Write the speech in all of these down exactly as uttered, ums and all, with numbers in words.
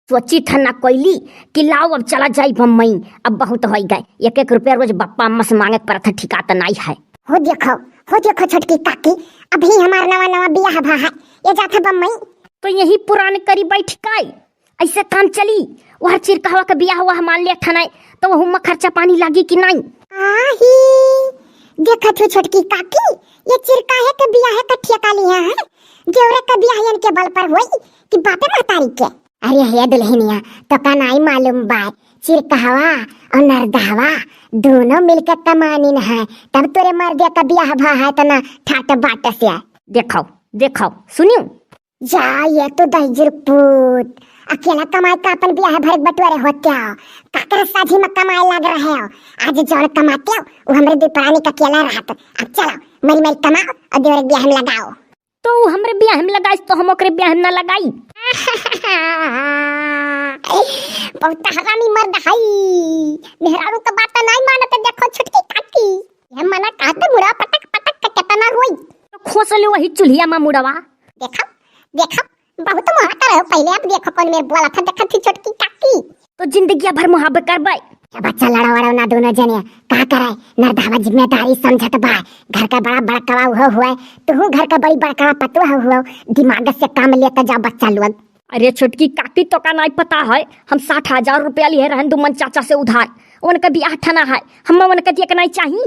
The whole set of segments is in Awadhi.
सोचित है ना कोइली कि लाओ अब चला जाई बम्बई, अब बहुत होइ गए। एक एक रुपया रोज बप्पा अम्मा से मांगे के परत है, ठिकात नाई है। हो देखो, हो देखो छोटकी काकी, अभी हमार नवा नवा बियाह भा है, ये जात है बम्बई। तो यही पुरान करी बैठ काई, ऐसे काम चली? वह चिरकहवा के बियाह हुआ मान ले ठनाई, तो वहू में खर्चा पानी लागी कि नाई? आही, देखत हो छोटकी काकी, ये चिरकाहे के बियाह का ठेका लिया है, देवरे का बियाह इनके बल पर होई कि बापे महतारी के? अरे हे दुल्हनिया, तो का नाई मालूम बा, चिरकहवा और नरदहवा दोनों मिलके कमानिन है, तब तोरे मर्दे का बियाह भा है तना ठाट बाट से। देखो, देखो, सुनियो। जा ये तो दहिजर पूत, अकेला कमाई का अपन बियाह भर बटोरे होते हो, काकर साझी में कमाए लग रहे हो। आज जौन कमाते हो, वो हमरे दुपरानी का अकेला रहत। अब चलो, मरी मरी कमाओ और देवरे बियाह में लगाओ। तो उ हमरे बियाह में लगाइस तो हम ओकरे बियाह में ना लगाई? बहुत हरामी मर्द हई, मेहरारू का बात नहीं मानत। देखो छोटकी काकी, ये मना कहते मुड़ा पटक पटक के कितना रोई। तो खोस ले वही चुल्हिया में मुड़वा। देखो, देखो, बहुत मुहा कर हो पहले, अब देखो कौन मेरे बोला था, देखो थी छोटकी काकी। तो जिंदगिया भर मुहाबे करबे। ए बच्चा, लड़ो वड़ो ना दोनों जने, का करे? नरदहवा जिम्मेदारी समझत बा, घर का बड़ा बड़कवा उहो हुए, तुहू घर का बड़ी बड़कवा पतोह हुओ, दिमाग से काम लेता जा बच्चा लोग। अरे छोटकी काकी, तो का नाई पता है, हम साठ हजार रुपया लिए रहन दुमन चाचा से उधार, उनका बियाह ठना है, हम उनका दिए के नाई चाही।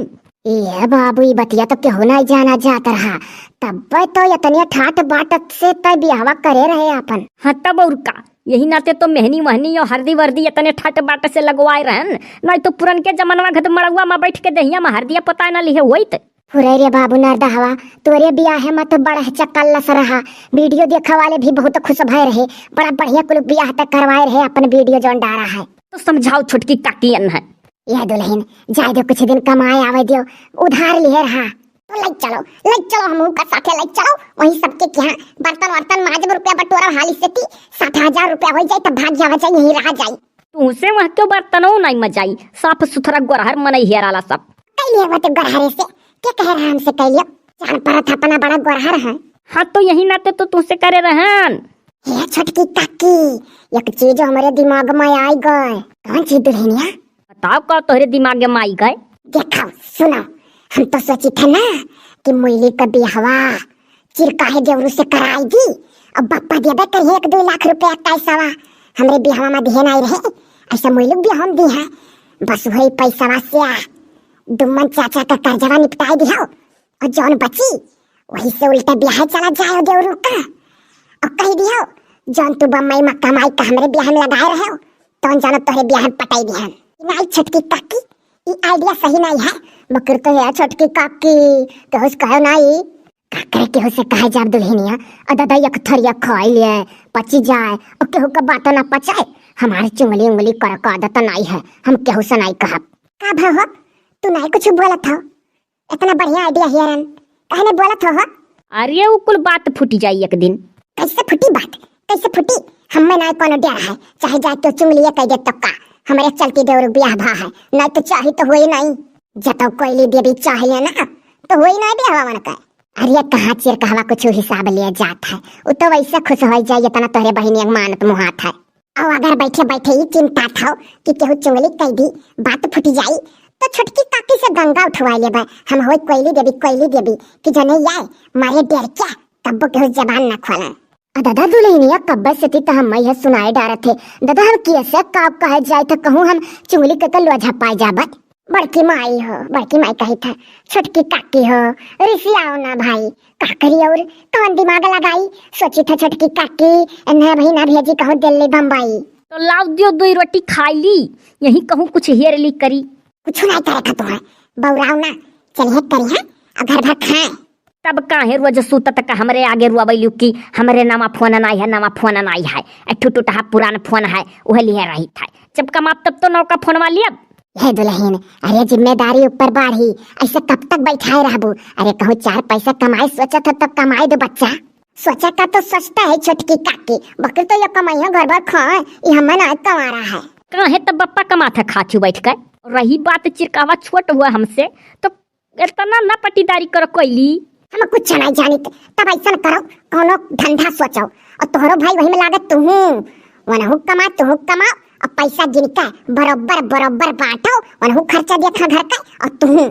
ए बाबू, ई बतिया तो केहू नाई जाना जात रहा, तब तो इतने ठाट बाट से तय बियाहवा करे रहे आपन। हाँ तब और का, यही नाते तो मेहनी वहनी और हरदी वर्दी इतने ठाट बाट से लगवाए रहन, नाई तो पुरनके जमानवा घत मड़ौआ में बैठ के दहिया में हरदिया पता न लिहे होइत। फुरे रे बाबू नरदहवा, तोरे बियाहे में तो बड़ा चक्कल्लस रहा, वीडियो देखे वाले भी बहुत खुश भय रहे, बड़ा बढ़िया कुल बियाह तक करवाए रहे, अपन वीडियो जौन डारा है। तो समझाओ छोटकी काकी अन है। यह दुल्हन, जाए दो, कुछ दिन कमाए आवे दियो, उधार लिए रहा। तो ले चलो, ले चलो, हमहू का साथे ले चलो, वही सबके क्या बर्तन वर्तन माजब, रुपया बटोरा हाली से ती, साठ हजार रुपया हो जाए, तब भाग जावा जाए, यहीं रहा जाए। तुमसे वह क्यों बर्तनो नहीं मजाई, साफ सुथरा गोरहर मनई हेराला सब। कैलिए वो तो गोरहरे से, के कहे रहा हमसे कैलियो? जान परत अपना बड़ा गोरहर है। हाँ तो यही नाते तो तुमसे करे रहन। हे छोटकी काकी, एक चीज हमरे दिमाग में आई गए। कौन चीज दुल्हनिया? बताओ का तोहरे दिमाग में आई गए? देखो, सुनो, हम तो सोची थे ना कि मुइली का बियाहवा चिरकाहे देवरू से कराई दी। अब बप्पा देबे करिए एक दो लाख रुपया कैसवा, हमरे बियाहवा में दिहे नहीं रहे, ऐसा मुइली बियाह में दी है। बस वही पैसवा से दुम्मन चाचा का कर्जवा निपटाई दिहो, और जौन बची वही से उल्टे बियाह चला जाए देवरू का। और कह दिहो, जौन तू बम्बई में कमाई का हमरे बियाह में लगाए रहे हो, तौन जानो तोहरे बियाह में पटाई दिहन। नाई छोटकी काकी, ई आइडिया सही नाई है। मगर तो है छोटकी काकी, केहू से कहो नाई। का करे केहू से कहे जाब दुल्हनिया? अ दादा एक थरिया खाई ले, पची जाए, और केहू का बात ना पचाए। हमारे चुंगली उंगली करे का आदत नाई है, हम केहू से नाई कहब। का भा हो, तू नाई कुछ बोलत हो? इतना बढ़िया आइडिया हियरन, कहने बोलत हो, हो? अरे उ कुल बात फूटी जाई एक दिन। कैसे फूटी बात, कैसे फूटी? हमें ना कोनो डर है, चाहे जाए तो चुंगलिए कह दे तो का, हमरे चलती देवर बियाह भा है, नहीं तो चाही तो होई नहीं। जब कोयली देवी चाहिए ना, तो होई नहीं बियाह मन का। अरे कहाँ चिरकहवा कुछ हिसाब लिया जात है, उ तो वैसे खुश हो जाए जितना तोहरे बहिनिया मानत मुहात है। और अगर बैठे बैठे ही चिंता था कि केहू चुंगली कह दी, बात फूट जाई, तो छोटकी काकी से गंगा उठवा लेबे। हम होई कोयली देवी, कोयली देवी कि जने आए, मारे डर क्या, कब्बो केहू जबान ना खोले। आ दादा दुल्हनिया, कब्बे से ती तो हम यह सुनाए डारत है। दादा हम कैसे का कहे जाए तो कहूँ हम चुंगली कह के लोझा पाए जाबत। बड़की माई हो, बड़की माई कही था, छोटकी काकी हो, रिसियाओ ना भाई, का करी और कौन दिमाग लगाई? सोची था छोटकी काकी, इन्हें भी ना भेजी कहूँ दिल्ली बम्बई। तो लाव दियो, दो रोटी खाई ली, यही कहूँ कुछ हेर ली करी। कुछ नहीं करे खा तो है, बौराव ना, चलिए करी है, और घर भर खाए। तब काहे रोज सूतत का हमरे आगे रोवैलू कि हमरे नवा फोन नाई है, नवा फोन नाई है, ए ठुटुटहा पुरान फोन है, उहे लिए रही था। जब कमाब तब तो नौका फोनवा लियब। हे दुल्हन, अरे जिम्मेदारी ऊपर बाढ़ी, ऐसे कब तक बैठाए रहबू? अरे कहूँ चार पैसा कमाए सोचत हो तो कमाए दो बच्चा। सोचा का तो सोचता है छोटकी काकी, बकर तो ये कमाइया घर भर खाए, ये हमें ना कमा रहा है। काहे तब बप्पा कमात है खात ही बैठ कर? रही बात चिरकावा छोट हुआ हमसे, तो इतना ना पटीदारी करो कोयली। हम कुछ नहीं जानित, तब ऐसा करो, कोनो धंधा सोचो, और तोहरो भाई वही में लागत तू हूँ, वनहू कमा, तुहू कमाओ, अब पैसा गिन के बरोबर बरोबर बांटो। वनहू खर्चा देखा घर का, और तुहू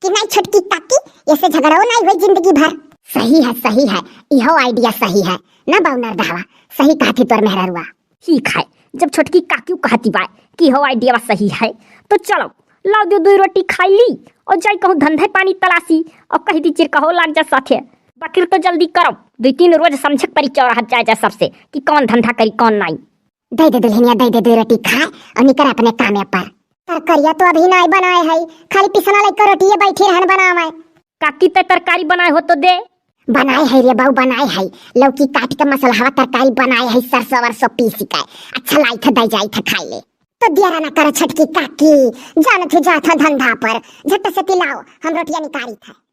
कि नहीं छोटकी काकी, ऐसे झगड़ो नहीं हुई जिंदगी भर। सही है, सही है, इहो idea सही है ना बाऊ नरदहवा, सही कहती तोर मेहररुआ। ठीक है, जब छोटकी काकी कहती बाय कि हो idea सही है, तो चलो लाओ दो दुई रोटी खाई ली और जाई कहूँ धंधे पानी तलासी और कही दी चिरकहो लाग जा साथे। बाकिर तो जल्दी करो, दुई तीन रोज समझे के परी चौराहा जाए जाए सबसे कि कौन धंधा करी कौन नहीं। दे दे दुल्हनिया, दे दे दुई रोटी खाए और निकर अपने कामे पर। तरकरिया तो अभी नहीं बनाए है, खाली पिसना लेकर रोटिए बैठी रहन बनावे। काकी ते तरकारी बनाए हो तो दे। बनाए है रे बाऊ, बनाए है। लौकी काट के मसलहवा तरकारी बनाए है, सरसों वरसों पीस के। अच्छा लाई थे, दे जाई थे खाई ले। तो दियारा ना कर छोटकी काकी, जानत ही जात है धंधा पर, झट से तिलाओ, हम रोटियां निकारी थे।